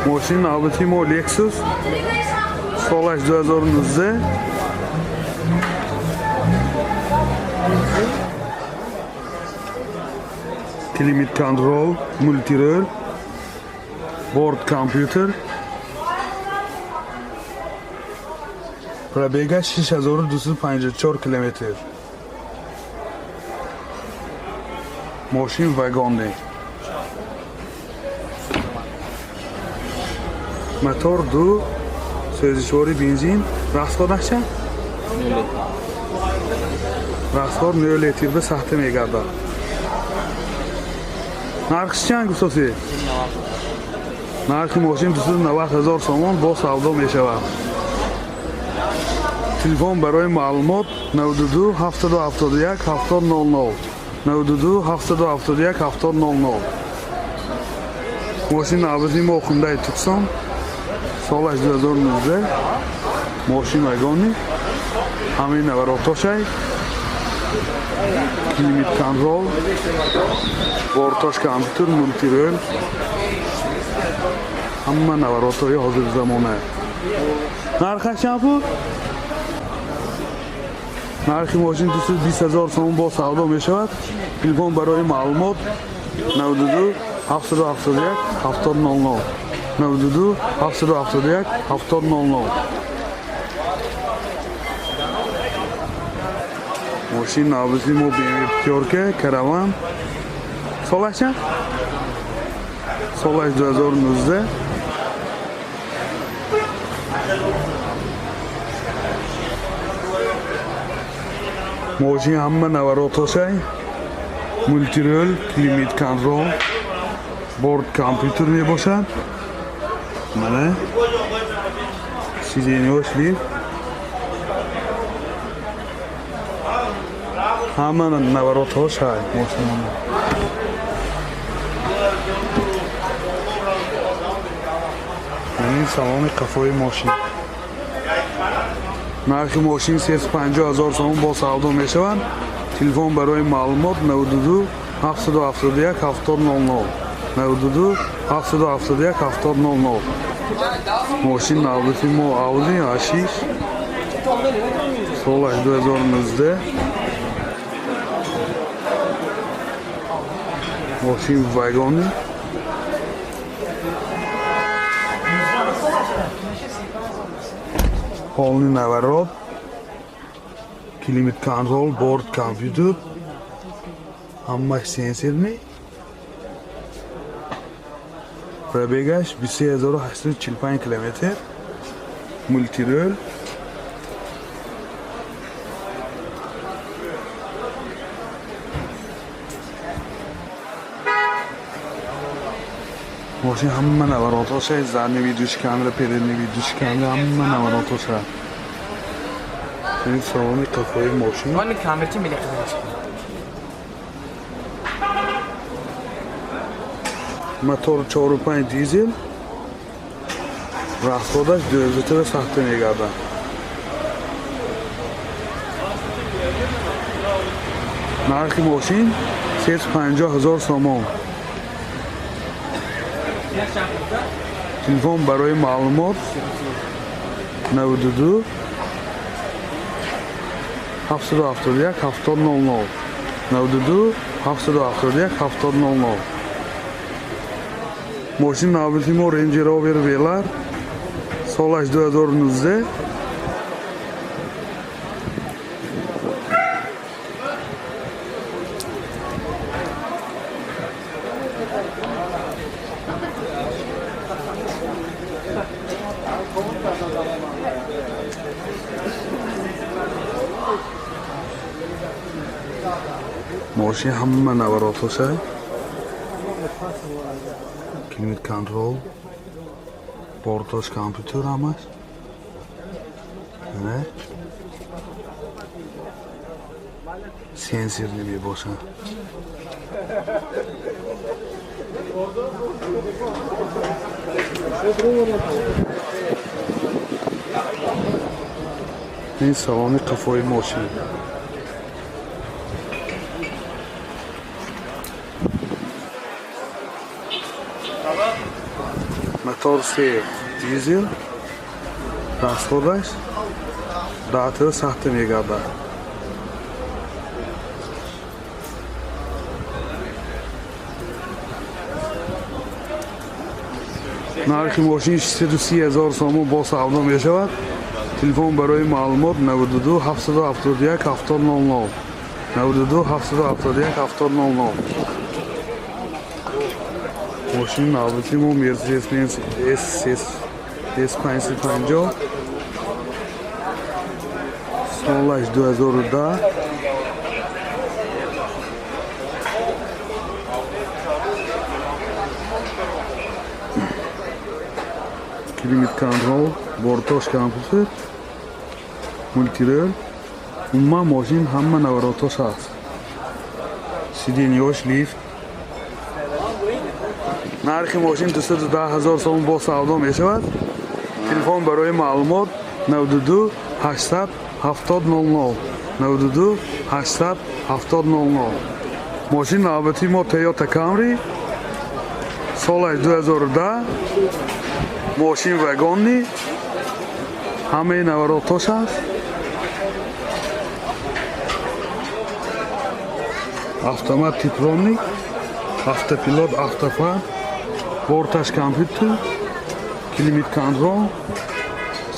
Мошини навбати мо Lexus, солаш 2019. Климат контроль, мультируль, борт компьютер. Пробега 6254 километр. Мошин вагонный. Мотор 2, сӯзишвори бензин. Расходаш чанд? Расход 0 литр ба сахта мегардад. Нархиш чанд гуфтосӣ? Нархи мошин 290 ҳазор сомон, бо савдо мешавад. Телефон барои маълумот 92 771 70 00, 92 771 70 00. Мошини навбати мо Hyundai Tucson, солаш 2019. Мошин вагонный, ҳамаи наворотошай, климат контроль, бортош компютер, мультируль, ҳама наворотҳои ҳозирзамона. Нархаш чанд пул? Нархи мошин 220 ҳазор сомон, бо савдо мешавад. Телефон барои маълумот 92 771 70 00, 92 771 70 00. Мошин навбати мо BMW пятёрка Караван. Солаш чанд? Солаш 2019. Мошин ҳама наворотошай, мультируль, климат контроль, борт компютер мебошад. Мана сиденьош лифт, ҳама наворотҳош ҳай мошин. Ин салони қафои мошин. Нархи мошин 350 ҳазор сомон, бо савдо мешавад. Телефон барои маълумот 92 771 70 00, 92 771 70 00. Мошин навбати мо Audi A6, солаш 2019. Мошин вагонный. Полный наворот, климат контроль, борт компьютер, ҳамаш сенсорный. Пробегаш 23845 километр. Мультируль. Мошин ҳама наворотҳоша, задний видеош камера, передний видеош камера, ҳама наворотҳоша. Ин салони қафои мошин. Вон камерчи мелехи. Мотор 4,5 дизел. Расходаш 2 литра сахта мегардад. Нархи мошин 350 ҳазор сомон. Телефон барои маълумот 92 771 70 00, 92 771 70 00. Мошин навбати мо Range Rover Velar, солаш 2019. Мошин ҳама наворотҳоша, климат контроль, бортош компютер, ҳамаш. Не? Сенсорный мебошад. Ин салони қафои мошин. Мотор 3 дизель. Расходаш 10 сахта мегардад. Нархи мошин 630 ҳазор сомон бо савдо мешавад. Телефон барои маълумот 92 771 70 00 92 771 70 00. Мошини навбати мо Mercedes-Benz S550, солаш 2010. Климат-контрол, бортош компютер, мультирел. Умуман мошин ҳама наворотош ҳаст. Сиденьёш лифт. Нархи мошин 210 ҳазор сомон бо савдо мешавад. Телефон барои маълумот 92 800 70 00 92 800 70 00. Мошин навбати мо Toyota Camry, солаш 2010. Мошин вагонни, ҳамаи наворотош ҳаст. Автомат типтроник, автопилот, автофар, борташ компютер, климат-контрол,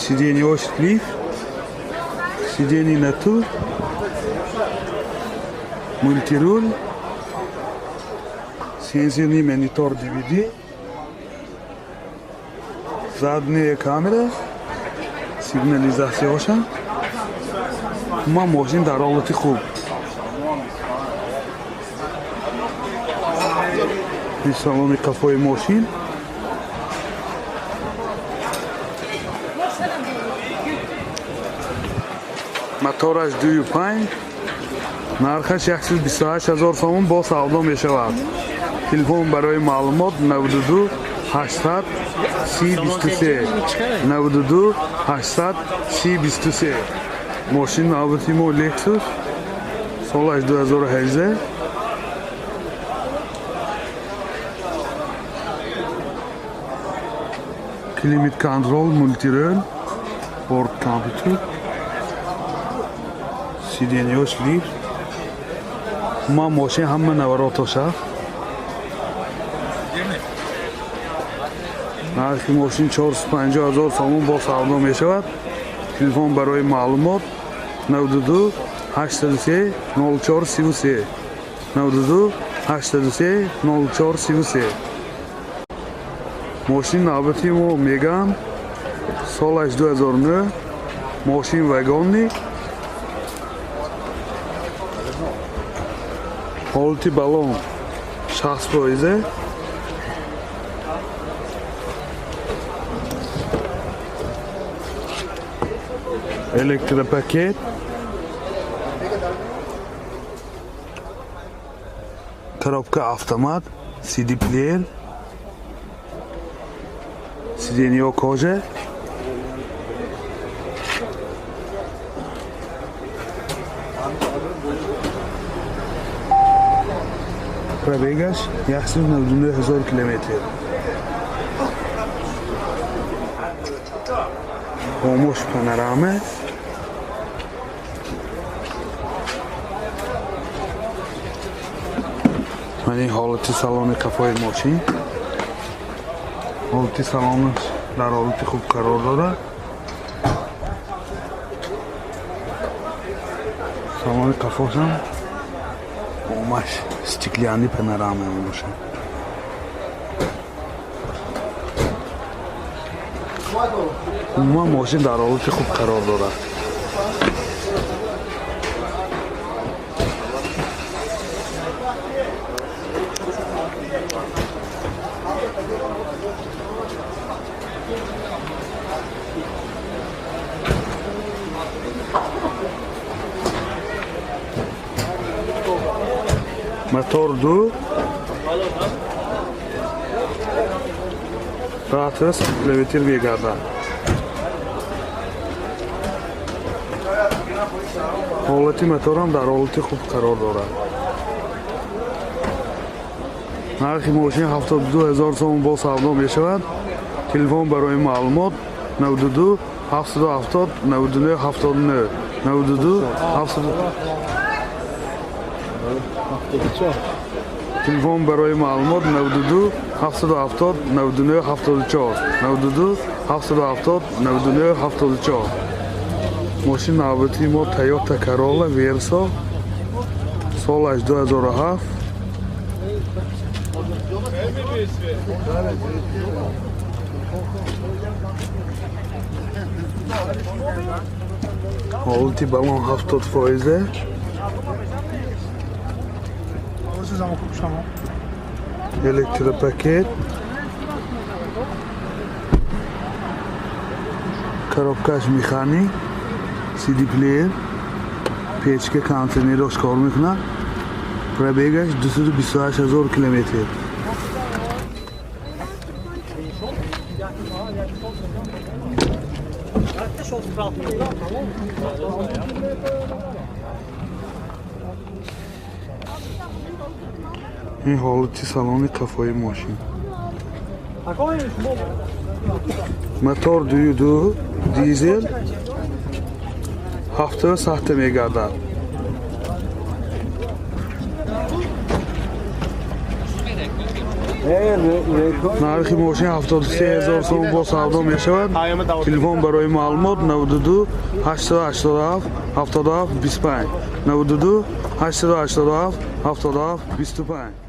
сиденьёш лифт, сиденьи натур, мультирул, сенсорный монитор DVD, задняя камера, сигнализатсияша. Умуман мошин дар ҳолати хуб. Ин салони қафои мошин. Мотораш 2.5, нархаш 128 ҳазор сомон бо савдо мешавад. Телефон барои маълумот 92 800 30 23 92 800 30 23. Мошин навбати мо Lexus, солаш 2018. Климат-контрол, мультирел, борт компютер, сиденьёш лифт. Умуман мошин ҳама наворотош ҳаст. Нархи мошин 450 ҳазор сомон бо савдо мешавад. Телефон барои маълумот 92 803 04 33 92 803 04 33. Мошини навбати мо Меган, солаш 2009. Мошин вагонни, ҳолати балон 60%. Электропакет, коробка автомат, CD плеер, сиденьё кожа. Пробегаш 199 ҳазор километр. Хомӯш панорама. Ман ин ҳолати салони қафои мошин. Ҳолати салонаш дар ҳолати хуб қарор дорад. Салони қафошам омаш стеклянный панорама мебошад. Умуман мошин дар ҳолати хуб қарор дорад. Мотор 2 раҳат километр мегардад. Ҳолати моторам дар ҳолати хуб қарор дорад. Нархи мошин 72 ҳазор сомон бо савдо мешавад. Телефон барои маълумот 92 770 99 79 92 700. Телефон барои маълумот 92 770 99 74 92 770 99 74. Мошин навбатии мо Toyota Corolla Verso, солаш 2007. Ҳолати балон 70%. Электропакет, коробкаш механик, CD плеер, печка, кондиционерош кор мекунад. Пробегаш 228 ҳазор километр. Ин ҳолати салони қафои мошин. Мотор 2.2 дизел, ҳафтаи сахта мегардад. Нархи мошин 73 ҳазор сом бо савдо мешавад. Телефон барои маълумот 92 887 77 25 92 887 77 25.